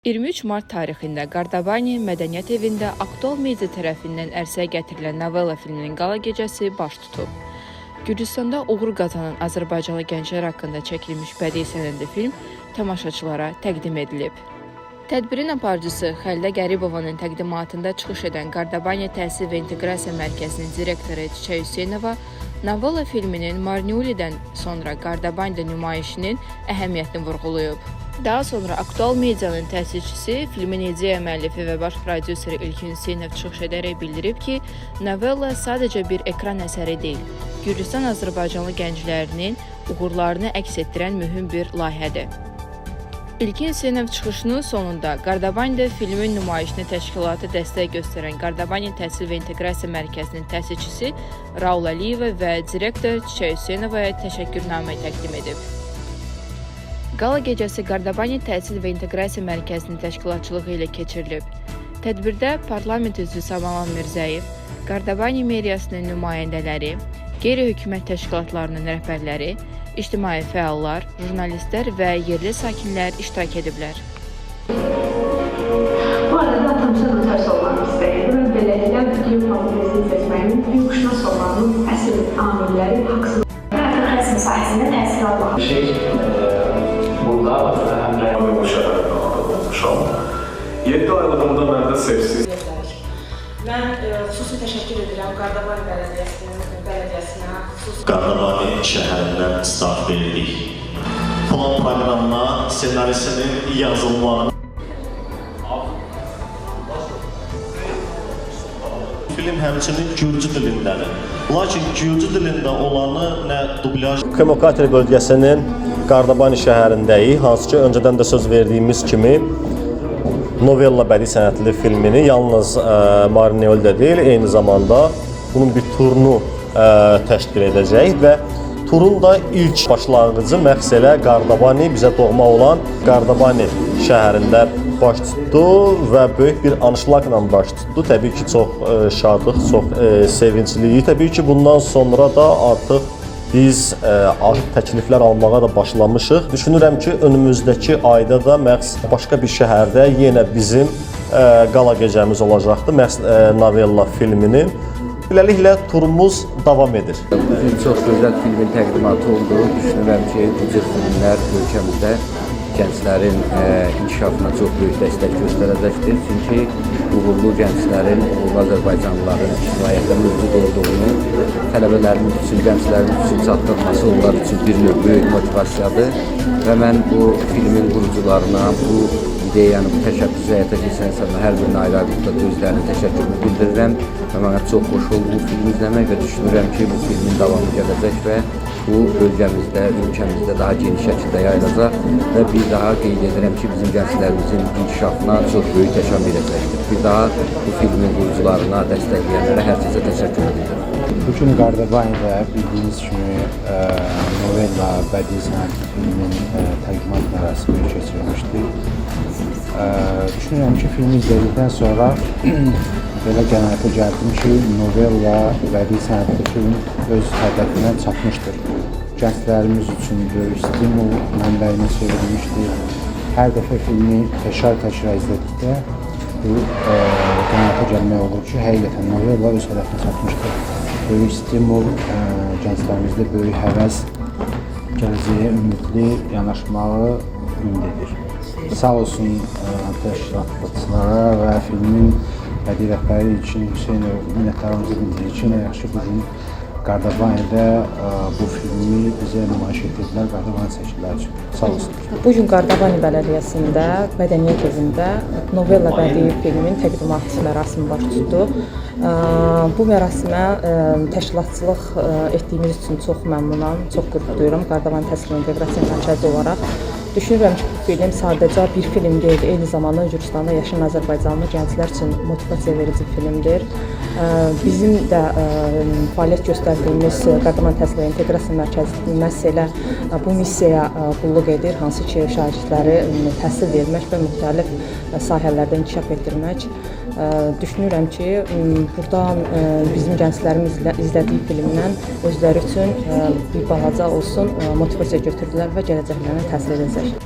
23 mart tarixində Qardabani Mədəniyyət Evində Aktual Media tərəfindən ərsəyə gətirilən Novella filminin qala gecəsi baş tutub. Gürcüstanda uğur qazanan Azərbaycanlı gənclər haqqında çəkilmiş bədii sənədli film tamaşaçılara təqdim edilib. Tədbirin aparıcısı Xəldə Qəribovanın təqdimatında çıxış edən Qardabani Təhsil və İnteqrasiya Mərkəzinin direktoru Çiçək Hüseynova Novella filminin Marniulidən sonra Qardabanidə nümayişinin əhəmiyyətini vurğulayıb. Daha sonra Aktual Medianın təsisçisi, filmin ideya müəllifi və baş prodüseri İlkin Hüseynov çıxış edərək bildirib ki, novella sadəcə bir ekran əsəri deyil, Gürcüstan Azərbaycanlı gənclərinin uğurlarını əks etdirən mühüm bir layihədir. İlkin Hüseynov çıxışının sonunda Qardabanidə filmin nümayişinə təşkilata dəstək göstərən Qardabani Təhsil və İnteqrasiya Mərkəzinin təsisçisi Raul Əliyeva və direktor Çiçək Hüseynovaya təşəkkürnamə təqdim edib. Qala gecəsi Qardabani Təhsil və İnteqrasiya Mərkəzinin təşkilatçılığı ilə keçirilib. Tədbirdə parlament üzvü Savalan Mirzəyev, Qardabani meriyasının nümayəndələri, qeyri-hökumət təşkilatlarının rəhbərləri, ictimai fəallar, jurnalistlər və yerli sakinlər iştirak ediblər. Bu arada atamsa notarius olmaq istəyirdim və beləliklə hüquq fakültəsini seçməyimin, hüquqşünas olmağımın əsl amilləri haqsız. Mən artıq rəsm sahəsində təhsil almaq Burada həm də Bu şəhərdə anadan olmuşam. 7 aylığımda məndə sepsis Mən xüsusi təşəkkür edirəm Qardabani Bələdiyyəsinə, xüsusi Qardabani şəhərindən start verdik. Plan proqramına ssenarisinin yazılmağına film həmçinin gürcü dilindədir. Lakin gürcü dilində olanı nə dublyaj Kemokatri bölgəsinin Qardabani şəhərindəyik, hansı ki öncədən də söz verdiyimiz kimi Novella bədii sənətli filmini yalnız Marneoldə deyil, eyni zamanda bunun bir turunu təşkil edəcəyik və turun da ilk başlanğıcı məhz elə Qardabani, bizə doğma olan Qardabani şəhərində baş tutdu və böyük bir anşlaqla baş tutdu. Təbii ki, çox şadıq, çox sevincliyik. Təbii ki, bundan sonra da artıq biz artıq təkliflər almağa da başlamışıq. Düşünürəm ki, önümüzdəki ayda da məhz başqa bir şəhərdə yenə bizim qala gecəmiz olacaqdır. Məhz Novella filminin. Beləliklə turumuz davam edir. Bugün çox gözəl filmin təqdimatı oldu. Düşünürəm ki, bu cür filmlər ölkəmizdə gənclərin inkişafına çox böyük dəstək göstərəcəkdir. Çünki uğurlu gənclərin, uğurlu Azərbaycanlıların ictimaiyyətdə mövcud olduğunu tələbələrimiz üçün, gənclərimiz üçün çatdırması onlar üçün bir növ böyük motivasiyadır. Və mən bu filmin qurucularına, bu ideyanı, bu təşəbbüsü həyata keçirən insanlara hər birinə ayrı-ayrılıqda özlərinin təşəkkürünü bildirirəm və mənə çox xoş oldu bu filmi izləmək və düşünürəm ki, bu filmin davamı gələcək və bu bölgəmizdə, ölkəmizdə daha geniş şəkildə yayılacaq və bir daha qeyd edirəm ki, bizim gənclərimizin inkişafına çox böyük təkan verəcəkdir. Bir daha bu filmin qurucularına, dəstəkləyənlərə hər kəsə təşəkkür edirəm. Bugün Qardabanidə bildiyiniz kimi Novella bədii sənətli filmin təqdimat mərasimi keçirilmişdi. Düşünürəm ki, filmi izlədikdən sonra belə qənaətə gəldim ki, Novella bədii sənətli film öz hədəfinə çatmışdır. Gənclərimiz üçün böyük stimul mənbəyinə çevrilmişdir. Hər dəfə filmi təkrar-təkrar izlədikdə bu qənaətə gəlmək olur ki, həqiqətən Novella öz hədəfinə çatmışdır. Böyük stimul, gənclərimizdə böyük həvəs, gələcəyə ümidli yanaşmağı ümid edir. Sağ olsun təşkilatçılara və filmin bədii rəhbəri İlkin Hüseynov minnətdarlığımızı bildirir ki, nə yaxşı bu gün Qardabanidə bu filmi bizə nümayiş etdirdilər Qardabani sakinləri üçün. Sağ olsunlar. Bu gün Qardabani Bələdiyyəsində, Mədəniyyət Evində Novella bədii filmin təqdimat mərasimi baş tutdu. Bu mərasimə təşkilatçılıq etdiyimiz üçün çox məmnunam, çox qürur duyuram Qardabani Təhsil və İnteqrasiya Mərkəzi olaraq. Düşünürəm ki, bu film sadəcə bir film deyil, eyni zamanda Gürcüstanda yaşayan Azərbaycanlı gənclər üçün motivasiya verici filmdir. Bizim də fəaliyyət göstərdiyimiz Qardabani Təhsil və İnteqrasiya Mərkəzi məhz elə bu missiyaya qulluq edir, hansı ki, şagirdləri təhsil vermək və müxtəlif sahələrdə inkişaf etdirmək. Düşünürəm ki, burada bizim gənclərimiz izlədiyi filmdən özləri üçün bir balaca olsun motivasiya götürdülər və gələcəklərinə təsir edəcəkdir.